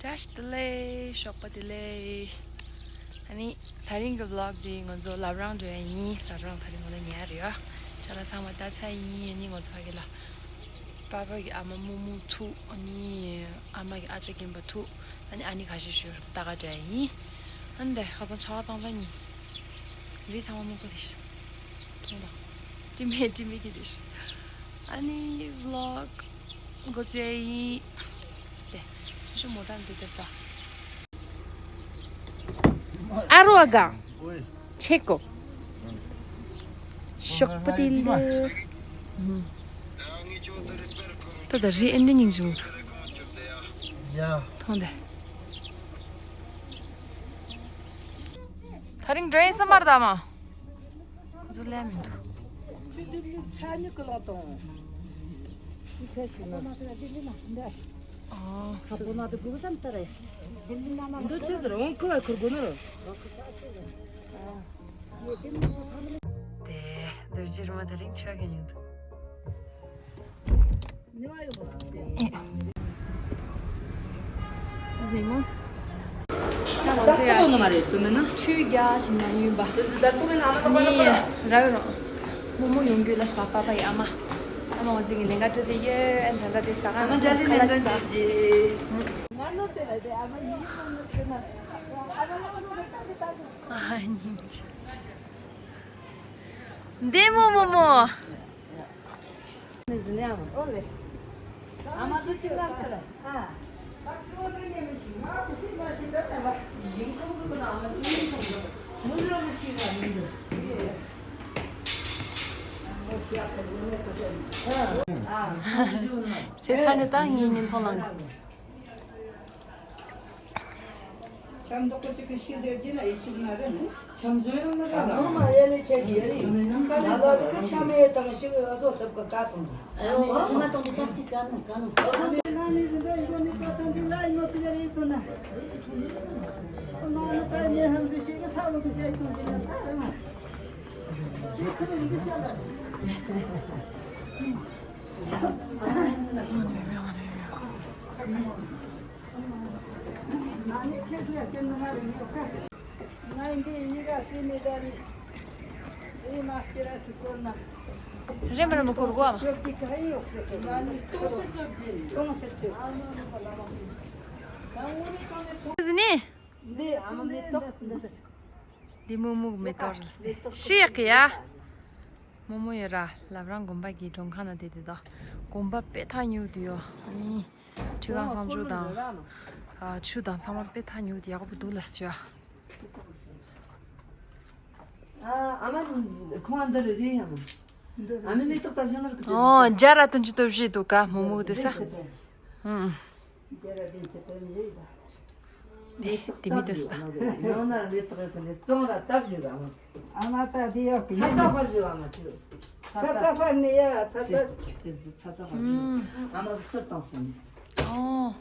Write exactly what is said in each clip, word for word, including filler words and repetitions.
བཀྲ་ཤིས་བདེ་ལེགས། ཞོགས་པ་བདེ་ལེགས། ཨ་ནི་དེ་རིང་གི་བི་ལོག་འདི་ང་ཚོ་ལབ་རང་འགྲོ་ཡ་ཡིན། ལབ་རང་དེ་རིང་ང་ཚོ་ཉལ་རེད་ཡ། ཅ་ལག་ཚང་མ་ལྟ་ཚར་ཡིན། ཨ་ནི་ང་ཚོ་ཕ་གི་ལ། པ་ཕ་གི་ཨ་མ་རྨོ་མོ་ཐུག་ཨ་ནི་ཨ་མ་གི་ཨ་ཅག་རྒན་པ་ཐུག་ཨ་ནི་ཨ་ནི་ཁ་ཤས་ཤོད་ལྟ་ག་འགྲོ་ཡ་ཡིན། ཨ་ནི་དེ་ཁ་སང་ཆར་པ་བཏང་ཚར་ཡིན། རི་ཚང་མ་སྨུག་པ་དེ་ཤི། མཐོང་དང་། དྲི་མེད་དྲི་མེད་ཀྱི་དེ་ཤི། ཨ་ནི་བི་ལོག་འགོ་བཙུགས་ཡིན། དེ། ཤུ་མོ་ཏང་དེ་དེ་ད། ཨ་རོ་ཨ་ག་ཆེ་ཀོ། ཞོགས་པ་དེ་ལ། ད་ད་རི་ཨེ་འདྲ་སྙིང་རྗེ་མོ་འདུག་མཐོང་དེ། ད་རིང་འགྲོ་ཡིན་བསམ་པར་གདའ་མ། ཁོ་ཚོ་ལས་མི་འདུག་ཨོ། དེ་རྡོ་རྗེ་རི་མ་ད་རིང་ཆོས་ཁ་ཉུང་འདུག་ཟིན་མོ། ད་ང་ཚོ་ཡ་ཆུ་རྒྱག་བཞིན་ན་ཡོད་པ། ནི་རག་རོགས། རྨོ་མོ་ཡོང་རྒྱུ་ལ་ས་པ་པ་ཡི་ཨ་མ། ཨ་མ་ང་ཚོ་གི་ལེན་ག་སྤྲད་དེ་ཡོད། ཨ་ད་ལྟ་དེ་ཟ་ག་ཁ་ལག་ཟ། ཨ་ནི། འདི་རྨོ་མོ་མོ། ཟས་ཚར་ནས་ད་ངའི་བརྙན་ཐུང་བླངས་གོ། ཁྱམས་བདག་པོ་གཅིག་གིས་ཤི་ཟེར་གྱི་ན་ཡིད་ཆུག་ན་རེད་ནི། ཁྱམས་བཟོས་རུང་ན་རེད། ང་མ་ཡེ་ནས་ཆད་ཀྱི་ཡོད་རེད། ང་ལ་གི་ཁྱམས་ཡེ་དང་ཤི་ཨ་ཟོ་ཚབ་གི་ཀ་ཐོང་། ཨ་ཡོ་ཨ་མ་དང་དུ་པར་ཅིག་ཀ་ནོ་ཀ་ནོ། ཨ་ནི་ན་ནི་ཟིན་ད་ཡིན་གོ་ནི་ཀ་ཐང་གི་ལ་ཡིན་ནོ་ཏི་ཡ་རེད་དོ་ན། ཨ་ན་ནི་ད་ནི་ཧམ་ཟི་ཤི་གི་ས་ལུ་གི་ཤ་ཐོང་གི་ན་ད་ང་། ཁྱེད་ཁུ་རུ་འདི་ཤ་ལ། རེ་མ་རེ་མ་ཁུར་གོ་ཨ་མ། ཟི་ནི། འདི་མོག་མོག་མེ་ཏོག་རེད། ཤི་ཡག་གི་ཡ། རྨོ་མོ་ཡོད་ར། ལབ་རང་དགོན་པ་གི་མགྲོན་ཁང་ན་བསྡད་དེ་དོ། དགོན་པ་དཔེ་ཐག་ཉེ་བོ་དུ་ཡོད། ཨ་ནི། ཁྲི་ཁང་བསང་ཆུ་དང་། ཨ་ཆུ་དང་ཚང་མ་དཔེ་ཐག་ཉེ་བོ་དུ་ཡག་པོ་འདུག་ལ་ཟེར། ཨ་ཨ་མ་ཁོང་འདི་རེད་རེད་ཡང་། ཨ་མའི་མེ་ཏོག་ལྟ་བཞིན་ན་རེད་གི། ཨོ་རྒྱ་ར་དོན་གྱི་སྟོབས་བཞི་འདུག་ག་མོ་མོ་དེ་ས། ཧུམ། དེ་དེ་མི་དོ་ས། ནང་ན་མེ་ཏོག་ཡོད་ནི་བཙོང་ར་སྟབས་ཡོད་ཨ་མ། ཨ་མ་ད་དེ་ཡོད་གི། ཚ་ཚ་ཧར་བཞི་ཨ་མ་ཆུ། ཚ་ཚ་ཧར་ནི་ཡ་ཚ་ཚ། དེ་ཚ་ཚ་ཧར་བཞི། ཨ་མ་གི་ཟུར་བཏང་སོང་ནི། ཨོ།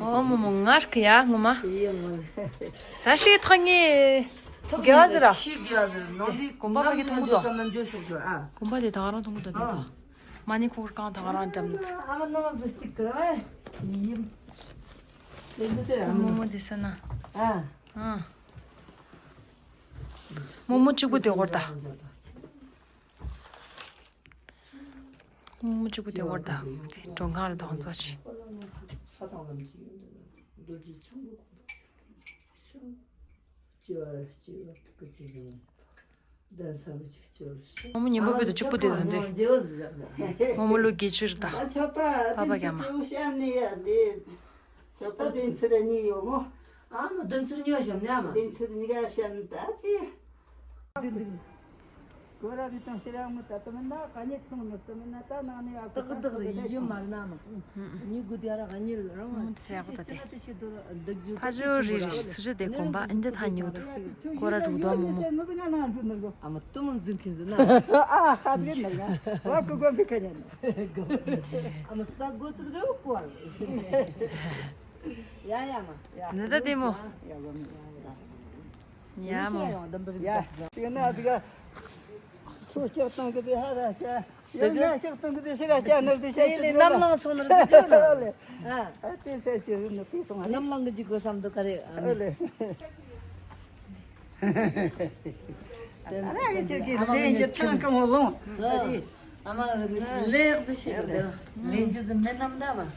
ཨོ་མོ་མོ་ངར་གི་ཡ་ངོ་མ། ད་ཤི་ཐག་ངེ། དགེ་བ་ཟེར་ར། ཤི་དགེ་བ་ཟེར་ནང་དེ་དགོན་པ་ཕ་གི་ཐུང་གུ་དོ། དགོན་པ་དེ་ད་ག་རང་ཐུང་གུ་དོ་དེ་དོ། མ་ཎི་ཁོག་རྐང་ད་ག་རང་འགྲམ་ནུ། ཨ་མ་ནང་ཟི་གཅིག་གི་རེད། ཡིན། དེ་འདི་དེ་ར་མོ་མོ་དེ་ས་ན། ཨ། ཨ། མོ་མོ་གཅིག་པུ་དེ་སྐོར་ད། མོ་མོ་གཅིག་པུ་དེ་སྐོར་ད། དེ་མགྲོན་ཁང་རེད་དང་ཚོགས་ཆེ། རྨོ་མོ་ཉན་པོ་བོད་དུ་གཅིག་པུ་དེ་དང་དེ། རྨོ་མོ་ལོ་བརྒྱད་ཅུ་རེད་ད། ཕ་པ་རྒན་མ། ཞོགས་པ་བདེན་ཚིག་གཉིས་ཡོད་མོ། ཨ་མ་བདེན་ཚིག་གཉིས་བཤམས་ནས་ཨ་མ། བདེན་ཚིག་གཉིས་བཤམས་ད་ཅི། ཀོ་ར་དེ་དང་ཤི་ར་མོ་ད་དུ་མིན་ན་ག་ཉེ་གཏོང་མི་དུ་མིན་ན་ད་ནང་ནས་ཨ་ཏག་ཏག་རེད་ཡོད་མ་རེད་ན་མ། ཉི་གུ་དེ་ར་ག་ཉེ་རང་མ་ཚེ་ཡག་པོ་ད་དེ། ཕ་ཇོ་རེ་རེ་སུ་རེ་དེ་གོམ་པ་ཨ་འདྲ་ཐང་ཉུང་དུ་ཀོ་ར་དྲུག་དོ་མོ་མོ། ཨ་མ་ཏུ་མོ་འཛིན་མཁན་ཟེར་ན། ཨ་ཧ་གི་ནི་ང་བ་ཀུ་གོམ་པའི་ཁ་ཉན། ཨ་མ་ཙག་གོ་ཙིག་རེ་བ་ཀོ་བ། ཡ་ཡ་མ། ནི་ད་དེ་མོ། ཡ་མོ། ཡ་ཅིག་ན་དེ་ག་ཚོ་སྐྱོག་བཏང་གི་དེ་ཧ་ར་ཅ། ཡང་ན་ཅག་སྟོན་གི་དེ་ཤི་ར་ཅག་ནར་དེ་ཤ་ཅི་ལེ་ནམ་ལངས་སོང་ནར་དེ་ཅི་ལ། ཨ་དེ་ཤ་ཅི་རུ་ནུ་དེ་སོང་ཨ་ལེ། ནམ་ལངས་གི་ཅི་གོ་བསམ་དུ་ག་རེ་ཨ་ལེ། ཨ་ལེ་ཅག་གི་ལེན་ཅི་ཐང་ཀ་མོ་ལོང་། ཨ་མ་ལེགས་ཟི་ཤི་ཤི་ལེན་ཅི་ཟི་མེ་ནམ་ད་མ།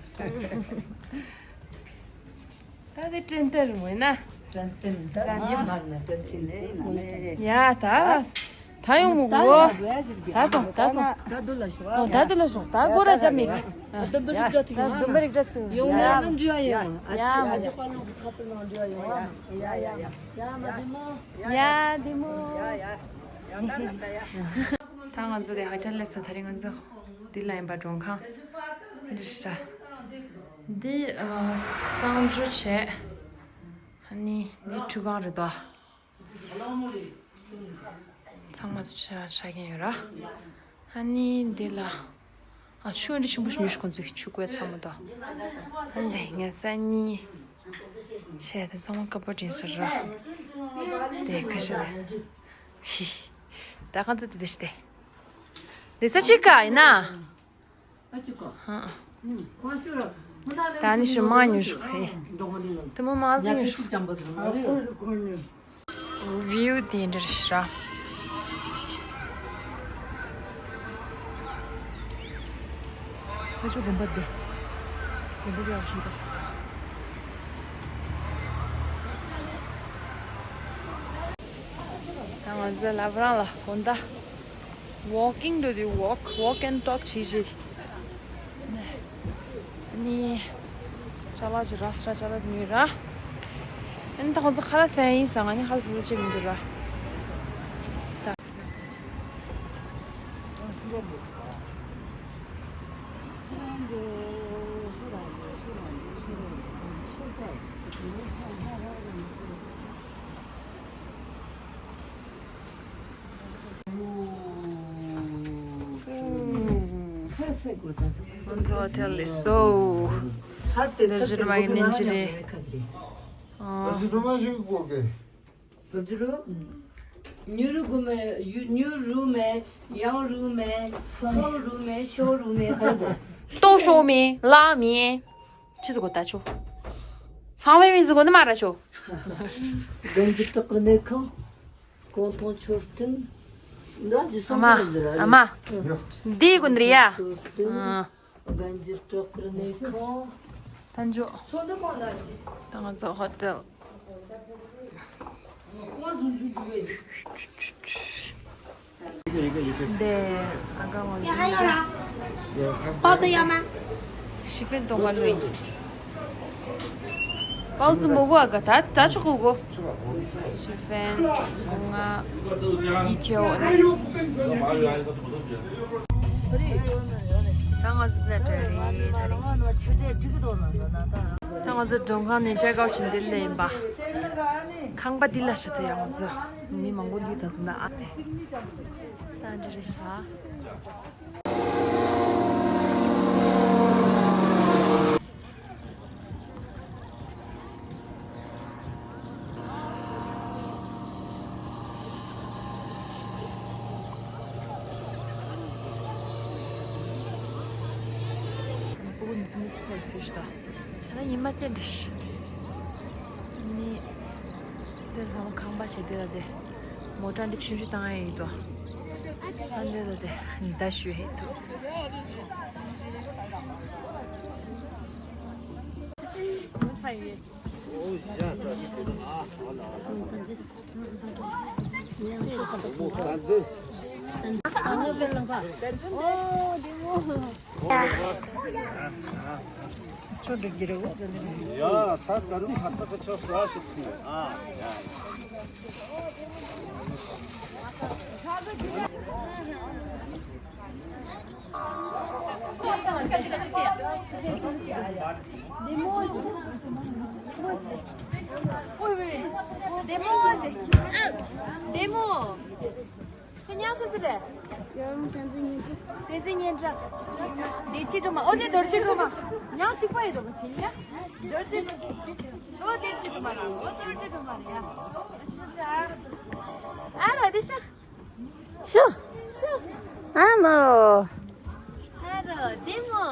ད་དེ་ཏྲེན་ཏེ་རུ་མོ་ཡིན་ན། ཏྲེན་ཏེ་ད་ཡིན་མ་ན་ཏྲེན་ཏེ་ནས་ཡིན་ན་ནས། ཡ་ད། ད་ཡོང་མོ་གོ། ད་སོང་ད་སོང་། ད་དུ་ལ་ཤོག་ཨོ་ད་དུ་ལ་ཤོག་ད་སྒོ་ར་ཇ་མེད། ད་དུ་འབུ་རིག་འདྲ་ཐུག་ཡོང་། ད་དུ་འབུ་རིག་འདྲ་ཐུག་ཡོང་ཡ། ཡ་ན་འདྲི་ཡ་ཡོང་། ཡ་ཡ་ཡ། ཡ་ཡ་ཡ། ཡ་མ་དེ་མོ། ཡ་དེ་མོ། ཡ་ཡ། ཡ་ད་ན་ད་ཡ། ད་ང་ཚོ་དེ་ཧ་ཅང་ལས་ས་ད་རིང་ང་ཚོ་འདི་ལ་ཡིན་པ་མགྲོན་ཁང་། རེད་ཤག་འདི་ཨ་གསང་སྒྲོག་བྱས། ཨ་ནི་འདི་ཁྲུས་ཁང་རེད་དོ། ཚང་མ་ཆ་ཆ་གིན་ཡོད་ར། ཨ་ནི་འདི་ལ་ཨ་ཆུ་འདི་ཆེན་པོ་ཞིག་ཉོས་ཤིག་ཁོང་ཚོས་ཆུ་བཀོལ་ཚང་མ་དོ། ཨ་ནི་ངས་ས་གཉིས་བྱས་ཏེ་ཚང་མ་ཀ་པོ་དྲན་ཟེར་ར། དེ་ཁ་ཤས་ལ། ཧི། ད་ཁ་ཚ་དེ་དེ་ཤི་དེ། དེ་ས་ཅི་ཀ་ཡིན་ན། ད་ནི་ཤི་མ་ཉུ་ཤོག་ཧེ། དེ་མོ་མ་ཟིན་ཉུ་ཤོག་བིའུ་དེ་འདྲ་ཤི་ར། ཨ་ཅོ་དགོན་པ་དེ། དགོན་པ་དེ་ཨ་ཅོ་དང་། ད་ང་ཚོ་ལབ་རང་ལ་དགོན་ད། Walking to the walk, walk and talk བྱེད་ཅིག་ནི། ཅ་ལག་ཅིག་རག་ས་ཅ་ལག་མི་ར། ཨན་ད་ཁོང་ཚོ་ཁ་ལག་ཟ་ཡིན་ས་ང་ནི་ཁ་ལག་ཟ་ས་ཅིག་མི་འདུག་ར། ད། ཁོང་ཚོ་ཧོ་ཊེལ་ལས་སོ། འདི་རི་མ་གི་ནིན་ཅི་རེད། ཨ། ཉུ་རུ་གུ་མེ་ཡུ་ཉུ་རུ་མེ་ཡང་རུ་མེ་ཤོ་རུ་མེ་ཤོ་རུ་མེ་ག་རེ་གོ། ཏོ་ཤོ་མེ་ལ་མེ། ཅི་ཟིག་གོ་ད་ཆོ། ཧྥང་བའི་མིང་ཟིག་གོ་ནི་མ་ར་ཆོ། གང་ཅི་ཏོག་གི་ནས་ཁང་། གོང་ཐོང་མཆོད་རྟེན། འདྲ་ཅི་ཨ་སོང་མ་ཚོ་ཟེར་ཨ་ར་མ། འདི་གོ་ནི་རེད་ཡ། མཆོད་རྟེན། ཨ། གང་ཅི་ཏོག་གི་ནས་ཁང་། ཐན་ཇོ། ཚོ་འདི་གོ་ན་ཅི། ད་ང་ཚོ་ཧོ་ཊེལ། འདི་ཨ་ཀ་ངོ་ཡ་ཧ་ཡོ་ར། པའོ་ཙི་ཡ་མ། ཤི་ཕན་ཏོང་ཀ་ལོ་ཡིན། པའོ་ཙི་མོ་གོ་ཨ་ཀ་ད་ད་ཆོག་གོ་གོ། ཤི་ཕན་ཏོང་ང་ཡི་ཐེའོ། ད་ང་ཚོ་ལ་བྲལ་རེད་ད་རེད། ད་ང་ཚོ་མགྲོན་ཁང་ནས་ཅེག་ཨའུཊ་བྱས་འདི་ལ་ཡིན་པ། ཁང་པ་འདི་ལ་ཤ་ཚ་ཡང་ཚོ། མི་མང་པོ་ལུས་ད་དུ་ན་ཨ་ནི། ས་འདི་རེད་ཤག་ཕྲུ་གུ་ནི་ཚོ་མི་ཚེ་ས་སུས་ཤི་ད། ད་ཉི་མ་ཚེ་འདི་ཤི། ནི། དེ་ཚང་མ་ཁང་པ་བྱས་དེ་ལ་དེ། མོ་ཊ་འདི་ཆུང་ཆུང་བཏང་ཡ་ཡིན་དོ། ད་འདི་ལ་དེ་ད་ཞུ་ཧེ་ཐུ། ཆོ་འགྲིག་གི་རེད་འོ། ཡ་ད་ད་རུང་ཧ་ཏ་ཀ་ཆོ་ས་ཞིག་ཁུ་ཨ་ཡ། བདེ་མོ། བདེ་མོ། ཁྱོད་ཉག་ཆི་ཟིག་རེད། ཡར་བཏང་ཚེ་ཉལ་ཆི། བཏང་ཚེ་ཉལ་འདྲ། བདེ་སྐྱིད་སྒྲོལ་མ། ཨོ་ནི་རྡོ་རྗེ་སྒྲོལ་མ། ཉག་གཅིག་པ་ཡོད་དོ་མ་ཆེ་ཡ། རྡོ་རྗེ། ཨོ་བདེ་སྐྱིད་སྒྲོལ་མ་ར། ཨོ་རྡོ་རྗེ་སྒྲོལ་མ་ར་ཡ། ཨ་ར་བདེ་ཤག་ཤོ། ཤོ། ཨ་མོ། ལྡེ་མོ།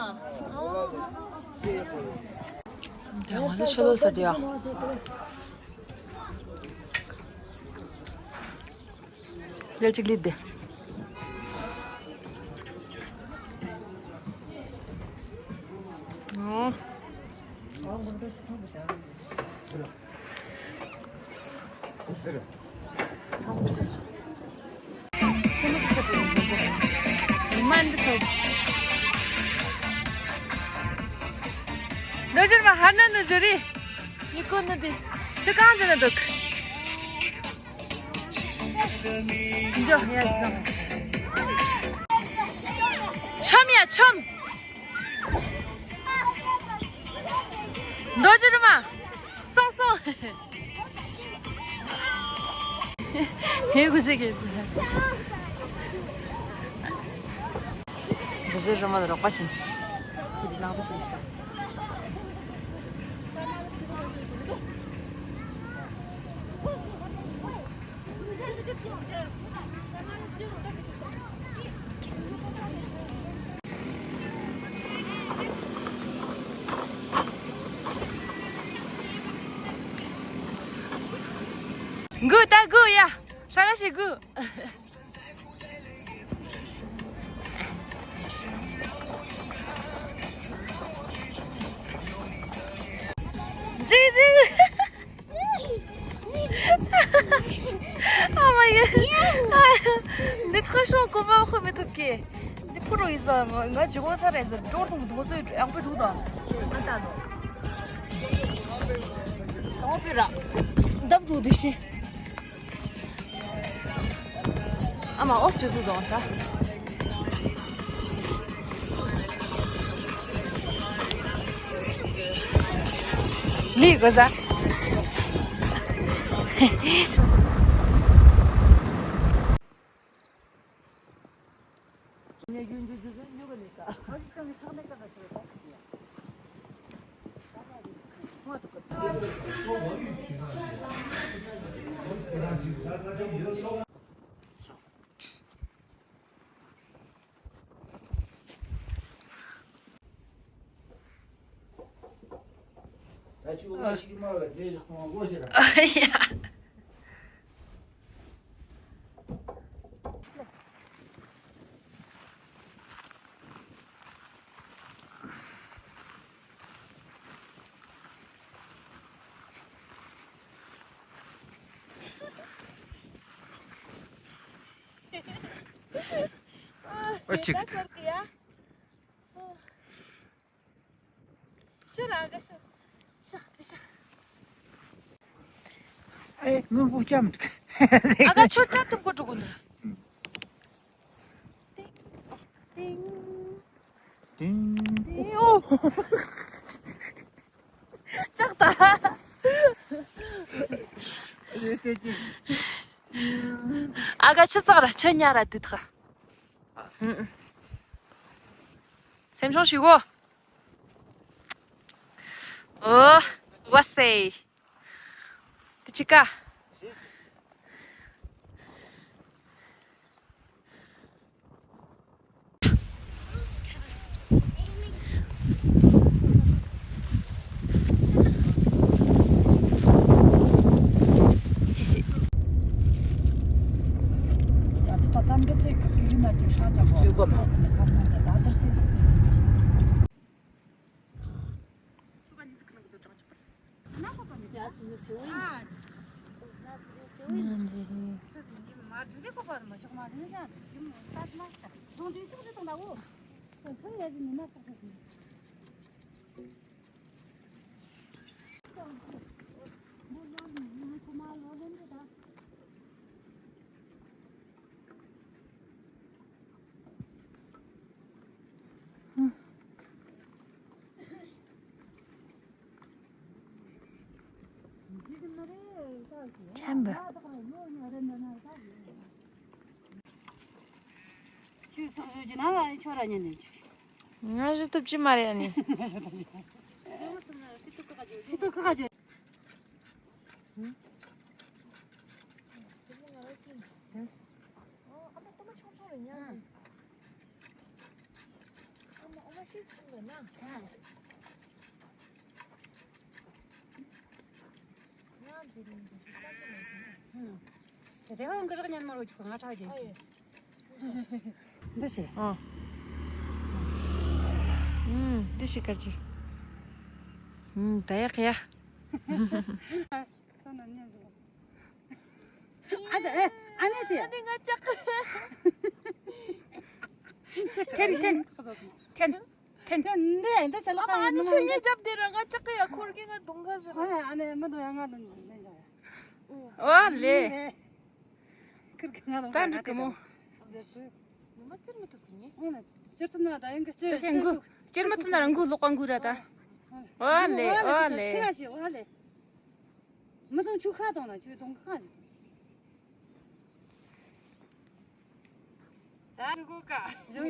དེ་ང་ཚོ་ཆུ་ལོག་ཟ་དུས་ཡ། ལེ་གཅིག་ལི་དེ། ཨོ། འདོད་འཇོར་མ་ཧར་ན་འདོད་འཇོར་རི། མི་ཀུན་ནི་དེ། ཆུ་གང་ཟེར་ན་འདུག་འཇོ་ཡ་འཇོ། ཆོམ་ཡ་ཆོམ། འདོད་འཇོར་མ། སོང་སོང་། ཧེ་གོ་ཅི་གེ། འདི་ཚོའི་རི་མོ་ལ་རོགས་པ་བྱིན། ཁྱེད་ཀྱི་ལག་པ་བྱིན་ཤག་གུ་ད་གུ་ཡ། ཧྲ་ལ་ཞིག་གུ། ཇི་ཇི། Oh my god. འདི་ཐག་ཤོང་གོ་མ་ཁོ་མི་ཐུབ་ཀི། འདི་ཕུ་རོ་ཡི་ཟ་ང་ང་ཇི་གོ་ཚ་རེད་ཟེར་འགྲོར་ཐུག་འདུག་ཚོད་ཡང་པོ་འགྲུག་དང་། ང་ལྟ་ནོ། གང་པི་ར། འདབས་འགྲོ་དུ་ཤི། ཨ་མ་ཨོ་སི་ཆུ་ཚོད་དང་ད། ལི་གོ་ས། ད་ཆུ་བ་ཞིག་མ་ལ་དེ་ཞིག་གཏོང་བ་ཤེས་ར། ཨ་ཡ། ཨ་ཅིག་ཤི་ར་ག་ཤི། ཤ་ཤ། ཨེ་ནུ་བུ་ཅམ། ཨ་ག་ཆོ་ཅ་ཏུབ་གོ་ཀྲུ་གུ་ནུ། ཏིང་། ཏིང་། ཏིང་། ཏིང་། ཨོ། ལྕགས་ད། ཨ་ག་ཆུ་ཙག་ར་ཆུ་ཉ་ར་དུད་ཁ། སེམས་ཆུང་ཞིག་གོ། ཨོ། ཝ་སེ། དེ་ཅི་ཀ། ཆེན་པོ། ཁྱོད་སོག་ཞུ་རྒྱུ་ན་ཁྱོད་ར་ཉན་ནས་ཁྱོད། ང་ཞུ་ཐུབ་ཀྱི་མ་རེད་ཨ་ནི། སི་ཏུ་ཁ་ཁ་ཁ་ཁ་ཁ། ཨ་མ་ཀོ་མ་ཆུང་ཆུང་རེད་ཉག་གི། ཨ་མ་ དེ་ཧང་གི་རག་ཉན་མ་རོ་ཁྱོད་ང་ཁྲག་རྒྱས། འདི་ཞིག་ཨ། ཨུམ། འདི་ཞིག་དཀར་གྱི། ཨུམ། ད་ཡག་ཡ། ཨ་ད་ཨ་ནེ་དེ། ཨ་ནེ་ང་ཅག་ཁན་ཁན་ཁན། ཁན་འདི་འདི་ཟེར་ལ་ཨ་མ་ཨ་ནེ་ཆུ་ཉེ་རྒྱབ་དེ་ར་ང་ཅག་ཡ་ཁོར་གི་ང་དུང་ག་ཟེར། ཨ་ཨ་ནེ་མ་དུང་ཡ་ང་དུང་ནེ་ཇ་ཡ། ཨོ་ལེ། ཁིར་ཁི་ང་དང་ད་འགྲིག་གི་མོ། ཨོ་ན་ཅིར་མ་ཐུབ་ན་ད་ཡང་གི་ཅིར་ཅིར་ཁུ་ཅིར་མ་ཐུབ་ན་རང་གུ་ལོག་ཀང་གུ་ར་ད། ཨོ་ལེ་ཨོ་ལེ། ཨོ་ལེ། མི་དང་ཆུ་ཁ་དང་ན་ཆུ་དང་གི་ཁ་ཞིག་དང་། ད་རུ་གོ་ཀ་ཞུ།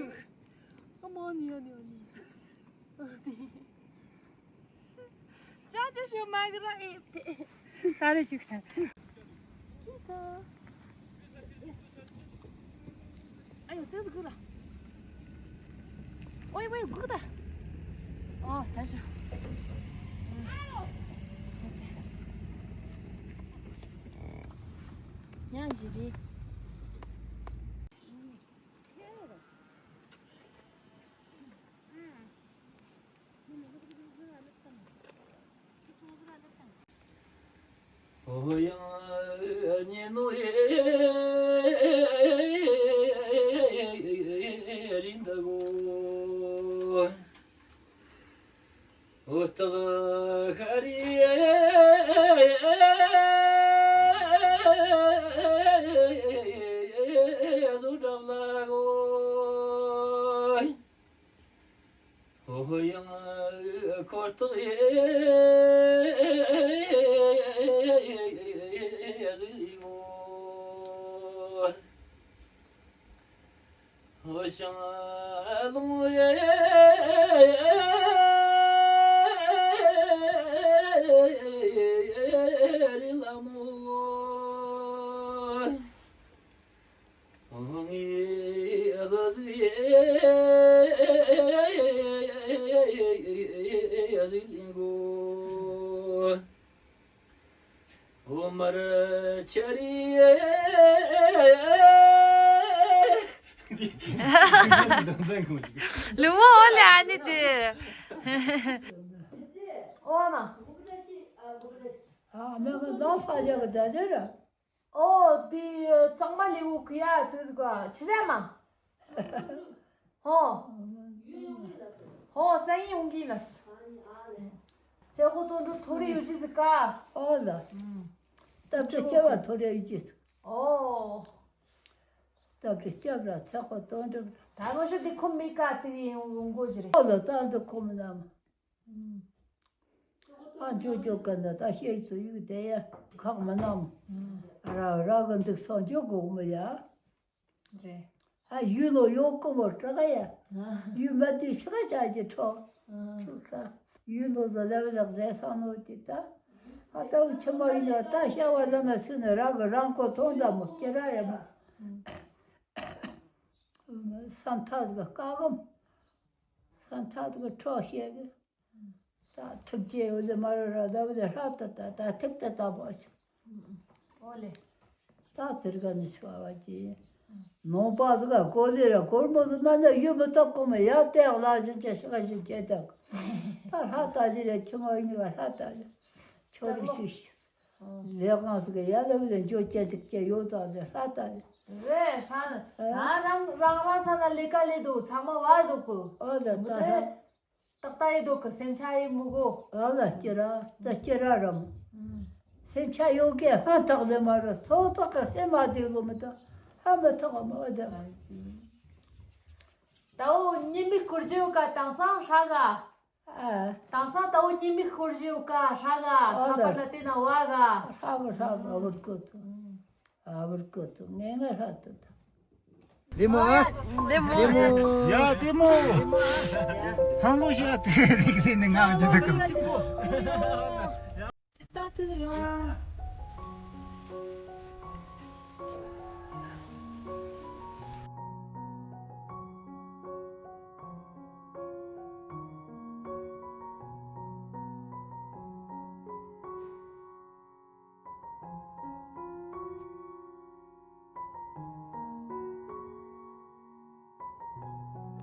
ཨ་མ་ནི་ཡ་ནི་ཡ་ནི། ཅ་ཅ་ཞུ་མ་གི་ར་ཨེ་ཕེ། ད་རེ་ཅུ་ཁ། ཅི་ད། ཨ་ཡོ་ཙི་ཙི་གུ་ར། ཨོའི་ཨོའི་གུ་ད། ཨོ་ད་ཅུ། ཉང་ཅི་རེད། ལུ་མོ་ཨོ་ལེ་ཨ་ནི་དེ། ཨོ་མ། ཨ་མ་མ་ལོ་ཧྥ་ཡ་གི་ད་དེ་ར། ཨོ་དེ་གཙང་མ་ལེའུ་གི་ཡ་ཙི་ཙི་ག་ཆི་ཟེར་མ། ཧོ། ཧོ་སང་ཉིན་ཡོང་གི་ལ། ཚེ་ཧོ་དོན་གྲུབ་ཐོ་རེ་ཡོད་ཅི་ཟིག་ག་ཨོ་ལ། སྟབས་ཀྱི་སྐྱེ་བ་ཐོ་རེ་ཡོད་ཅི་ཟིག་ཨོ། སྟབས་ཀྱི་སྐྱབས་ར་ཚེ་ཧོ་དོན་གྲུབ་ར། ད་ལོ་ཤི་དེ་ཁོ་མི་ཀ་དེ་ཡོང་ཡོང་གོ་ཅི་རེད། ཨོ་ལ་ད་འདི་ཁོ་མི་ནམ། ཨ་ཇོ་ཇོ་ག་ན་ད་ཤེས་སུ་ཡུག་དེ་ཡ་ཁག་མི་ནམ། ར་ར་གི་འདུག་སང་ཇོ་གོ་མི་ཡ། རེད། ཨ་ཡུལ་ལོ་ཡོ་ཀོ་མོ་ཀྲ་ག་ཡ། ཡུལ་མ་དེ་ཤི་ཁ་ཆ་གི་ཁྲོ། ཁྱུ་ཁ། ཡུལ་ལོ་ཟ་ལ་བ་ལག་ཟས་སང་ནོ་དེ་ད། ཨ་ཏའུ་ཆི་མ་ཡིན་ན་ད་ཤ་བ་ལ་མ་སུ་ནི་ར་གི་རང་ཀོ་ཐོང་ད་མོ་ཀྱ་ར་ཡ་མ། སམ་ཐག་གི་ཀ་གམ། སམ་ཐག་གི་ཁྲོ་ཤེས་གི། ད་ཐུགས་རྗེ་འོ་ལེ་མ་ར་ར་ད་བ་ལེ་ཧྲ་ཏ་ཏ་ད་ཐུགས་ཏ་ཏ་བ་ཞུ། ཨོ་ལེ། ད་དེར་ག་ནི་ཤི་བ་བ་ཅི། ནོ་པ་ཟི་ག་གོ་ལེ་ར་གོར་མོ་ཟི་མ་ན་ཡུ་མི་ཏོག་གོ་མ་ཡ་ཏེ་ལ་ཞིན་ཅེ་ཤི་ག་ཞིན་ཅེ་ཏག་ད་ཧྲ་ཏ་ལི་ར་ཁྱི་མ་ཡིན་ག་ཧྲ་ཏ་ལི། ཆོ་རི་ཤི་ཤི། ལས་གང་ཟི་ག་ཡ་ལ་བི་ལ་འཇོ་ཅེ་ཏིག་ཅེ་ཡོ་ཏ་ལི་ཧྲ་ཏ་ལི། རེད་ཧྲ། ང་རང་རང་རང་ས་ན་ལས་ཀ་ལས་འདུག་ཚང་མ་བ་འདུག་གོ། ཨོ་ལེ་ད་ཧྲ། ཏག་ཏག་ཡེ་འདུག་གི་སེམས་ཆ་ཡེ་མི་དགོ། ཨ་ལ་སྐྱེ་ར་ད་སྐྱེ་ར་རམ། སེམས་ཆ་ཡོད་ཀྱི་ཧ་ཐག་ལེ་མ་ར་སོ་ཐག་གི་སེམས་མ་བདེ་ལོ་མི་ད་ཧ་མི་ཐག་མ་བདེ། ད་འོ་ཉི་མིག་ཁུར་རྒྱུ་ཡོད་ཀ་དེང་སང་ཧྲ་ག་ཨ། དེང་སང་ད་འོ་ཉི་མིག་ཁུར་རྒྱུ་ཡོད་ཀ་ཧྲ་ག་ཨ་ཁ་པར་ལ་བལྟས་ན་བ་ག་ཧྲ་གི་ཧྲ་གི་ཨ་བུར་ཀོ་ཐུ། ཨ་བུར་ཀོ་ཐུ་ངེ་ངེ་ཧྲ་ཐུ་ཐ། བདེ་མོ་ཨ། བདེ་མོ། བདེ་མོ། ཡ་བདེ་མོ། སང་ལོ་ཞེ་དེ་རིགས་ཟིན་ནས་ངའང་ཅི་ཐུག་གམ།